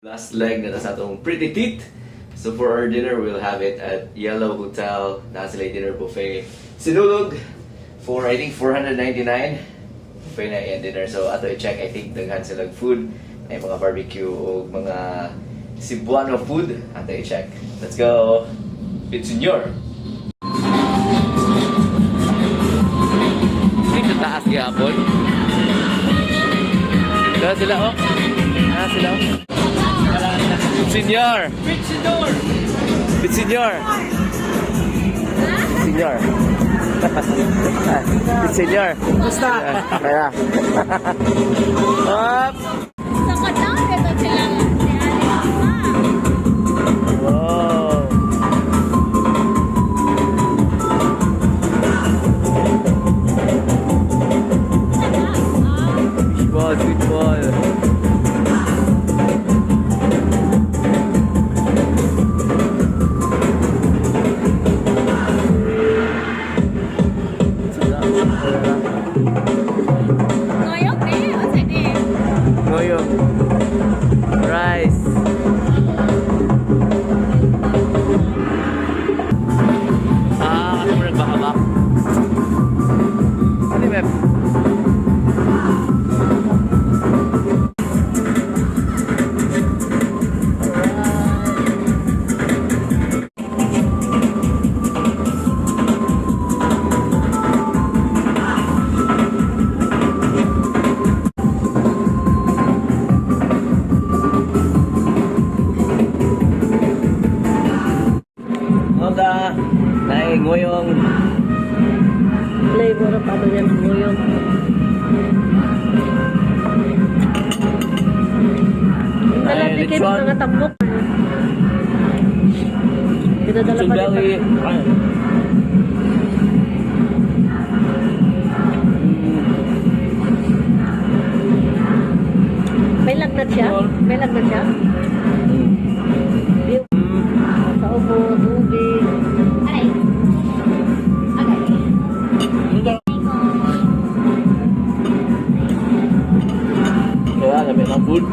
Last leg na sa atong Pretty Teeth. So for our dinner, we'll have it at Yellow Hotel. Naa sila dinner buffet. Sinulog for, I think, 499. Buffet na iyang dinner. So ato i-check, I think daghan sila food. May mga barbecue o mga Cebuano food. Ato i-check. Let's go! It's Senyor! Dito taas gihapon. Dito sila, oh. Ah, sila, oh. Senyor! Senyor! Senyor! Senyor! Senyor! Basta. Kaya. Up! Sa kadang ito sila si Alex pa. Wow! Fishball, fishball. Ngoyok eh, o sige. Ngoyong. Rice. Ah, ano mo nagbahabak? Ano yung map? Honda, naay ngoyong. Flavor pa ba yan nguyong? Ay, Dala lechon. mga tambok. Pinadala Lechon pa belly. nila. Ay. May lagnat siya? May lagnat siya? Sa ubo, tubig. Aray. Okay. Kaya, sabi ng food.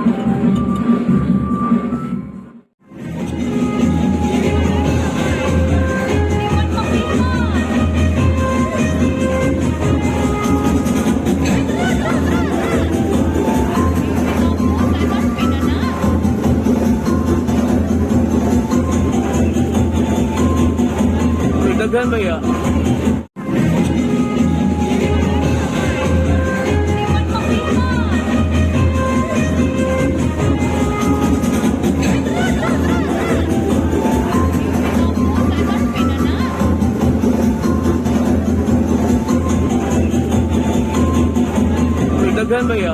Daghan ba ya? Daghan ba ya?